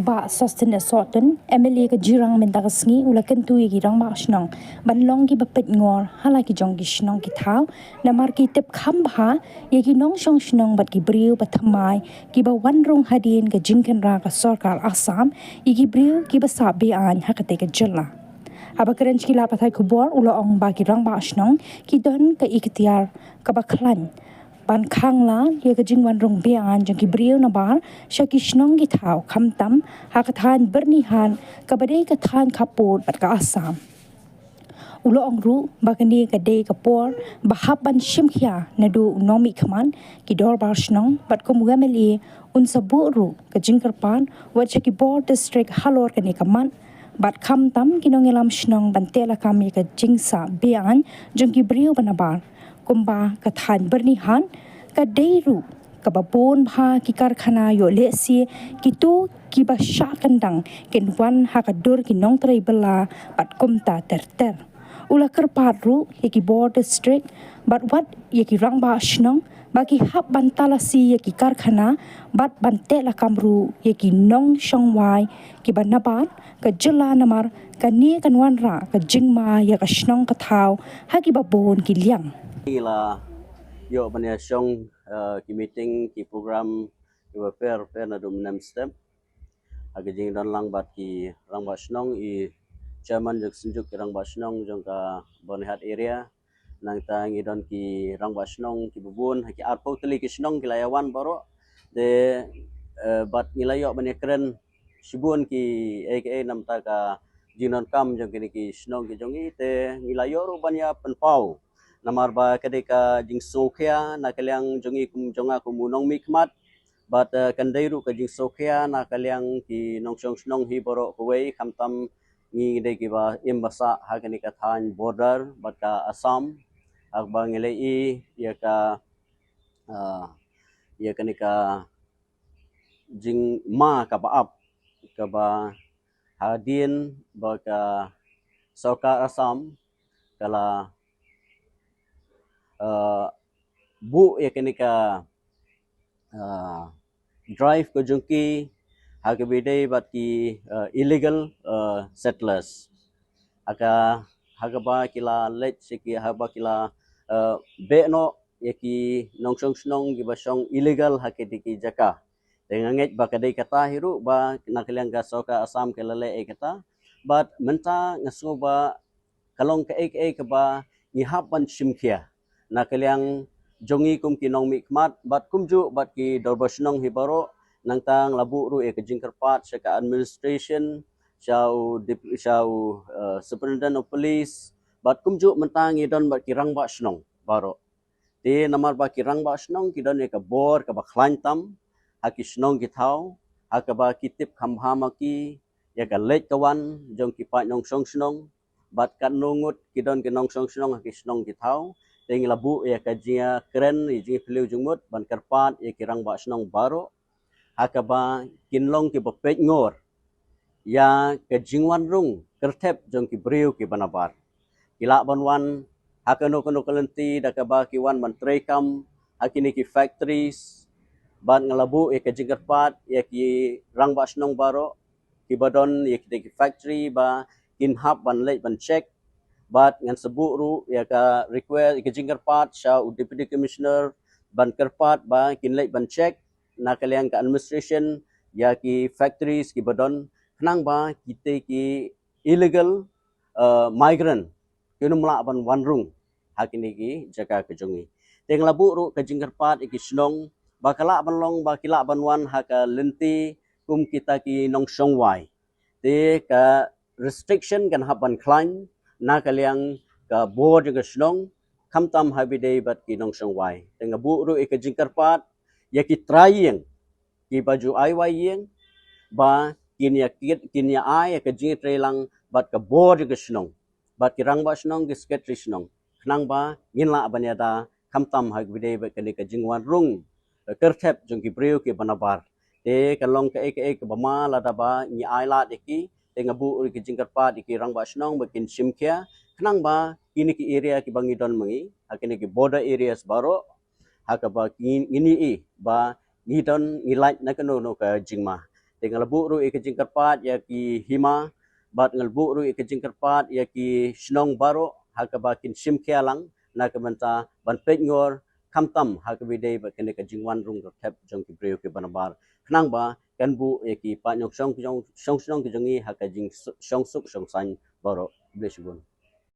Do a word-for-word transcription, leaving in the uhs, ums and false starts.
Bah Sosthenes Sohtun, M L A ka Jirang mynta ka sngi u la kyntu ïa ki rangbah shnong ban long kiba peit ngor ha la ki jong ki shnong ki thaw, namar ki tip kham bha ïa ki nongshong shnong bad ki briew ba thymmai kiba wan rung hadien ka jingkynra ka sorkar Assam ïa ki briew kiba sah be-aiñ ha katei ka jylla. Haba kren sha ki lad pathai khubor u la ong ba ki rangbah shnong ki don ka iktiar kaba khlaiñ ban khang lad ïa ka jingwan rung be-aiñ jong ki briew nabar sha ki shnong ki thaw, khamtam ha ka thaiñ Byrnihat kaba dei ka thaiñ khappud bad ka Assam. U la ong ruh ba kane ka dei ka por ba hap ban shim khia naduh u nongmihkhmat, ki dorbar shnong bad kum u M L A un sa buh ruh ka jingkyrpad wat sha ki bor district halor kane ka mat bad khamtam ki nongïalam shnong ban teh lakam ïa ka jingsah be-aiñ jong ki briew ba nabar. Kumba ka thaiñ Byrnihat ka dei ruh kaba bun bha ki karkhana ïoh lehse kito kiba shah kyndang kin wan ha ka dur ki nongtrei bylla bad kumta ter ter. U la kyrpad ruh ïa ki bor district bad wat ïa ki rangbah shnong ba ki hap ban talasi ïa ki karkhana bad ban teh lakam ruh ïa ki nongshong wai kiba nabar ka jylla namar kane kan wanrah ka jingma ïa ka shnong ka thaw ha kiba bun ki liang. Ngi la ïoh ban ïa shong, eh, ki meeting, ki program kiba pher pher naduh mynne mynstep. Ha ka jingdon lang bad ki rangbah shnong, i chairman jong ka synjuk ki rangbah shnong jong ka Byrnihat area. Nangta ngi don ki rangbah shnong kiba bun ha ki arphew tylli ki shnong ki la ïa wan baroh. Te, eh, bad ngi la ïoh ban ïa kren shibun kiei kiei namar ka jingdonkam jong kine ki shnong ki jong ngi, te ngi la ïoh ruh ban ïa pynpaw namar ba ka dei ka jingsngewkhia na ka liang jong ngi kum jong nga kum u nongmihkhmat. Bad, eh, kan dei ruh ka jingsngewkhia na ka liang ki nongshong shnong hi baroh kawei, khamtam ngi dei kiba im ba sah ha kane ka thaiñ border bad ka Assam. Haba ngi la ïohi ïa ka, eh, ïa kane ka jingma kaba ap kaba hadien ba ka sorkar Assam ka la, eh, buh ïa kane ka, eh, drive ka jong ki ha kaba ïadei bad ki, eh, illegal, eh, settlers. Ha ka, ha kaba ki la leit sha ki, ha kaba ki la, eh, beh noh ïa ki nongshong shnong kiba shong illegal ha kine ki jaka. Te nga ngeit ba ka dei kata hi ruh ba na ka liang ka sorkar Assam ka la leh ïa kata. Bad mynta nga sngew ba ka long kaei kaei kaba ngi hap ban shim khia na ka liang jong ngi kum ki nongmihkhmat bad kumjuh bad ki dorbar shnong hi baroh. Nangta nga la buh ruh ïa ka jingkyrpad sha ka administration, sha u dep-, sha u, eh, superintendent of police, bad kumjuh mynta ngi don bad ki rangbah shnong baroh. Te namar ba ki rangbah shnong ki don ïa ka bor kaba khlaiñ tam ha ki shnong ki thaw, ha kaba ki tip kham bha ma ki ïa ka leit ka wan jong ki paid nongshong shnong, bad katno ngut ki don ki nongshong shnong ha ki shnong ki thaw. Te ngi la buh ïa ka jingïakren, ïa jingïaphylliew jingmut ban kyrpad ïa ki rangbah shnong baroh ha kaba kin long kiba peit ngor ïa ka jingwan rung kyrthep jong ki briew kiba nabar. Ki lah ban wan ha kano kano ka lynti da kaba ki wan ban trei kam ha kine ki factories. Bad nga la buh ïa ka jingkyrpad ïa ki rangbah shnong baroh kiba don ïa kine ki factory ba kin hap ban leit ban check. Bad ngan sa buh ruh ïa ka request, ïa ka jingkyrpad sha u Deputy Commissioner ban kyrpad ba kin leit ban check na ka liang ka administration ïa ki factories kiba don, khnang ba kite ki illegal, eh, migrant kin ym lah ban wan rung ha kine ki jaka ka jong ngi. Te nga la buh ruh ka jingkyrpad ïa ki shnong ba ka lah ban long ba ki lah ban wan ha ka lynti kum kita ki nongshong wai. Te ka restriction kan hap ban khlaiñ na ka liang ka bor jong ka shnong, khamtam ha ba ïadei bad ki nongshong wai. Te nga buh ruh ïa ka jingkyrpad ïa ki trai ïing, kiba ju ai wai ïing, ba kin ïa kit, kin ïa ai ïa ka jingïatreilang bad ka bor jong ka shnong, bad ki rangbah shnong, ki secretary shnong, khnang ba ngin lah ban ïada khamtam ha kaba ïadei bad kane ka jingwan rung, eh, kyrthep jong ki briew kiba nabar. Te kan long kaei kaei kaba ma lada ba ngi ai lad ïa ki. Te nga buh ruh ïa ka jingkyrpad ïa ki rangbah shnong ba kin shim khia, khnang ba kine ki area kiba ngi don ma ngi ha kine ki border areas baroh, ha kaba ngi, ngin ïohi ba ngi don, ngi lait na kano kano ka jingma. Te nga la buh ruh ïa ka jingkyrpad ïa ki hima, bad nga la buh ruh ïa ka jingkyrpad ïa ki shnong baroh ha kaba kin shim khia lang na ka bynta ban peit ngor, khamtam ha kaba ïadei bad kane ka jingwan rung rthep jong ki briew kiba nabar, khnang ba kan buh ïa ki paid nongshong, shong shnong ki jong ngi ha ka jingshong suk shong saiñ baroh. Khublei shibun.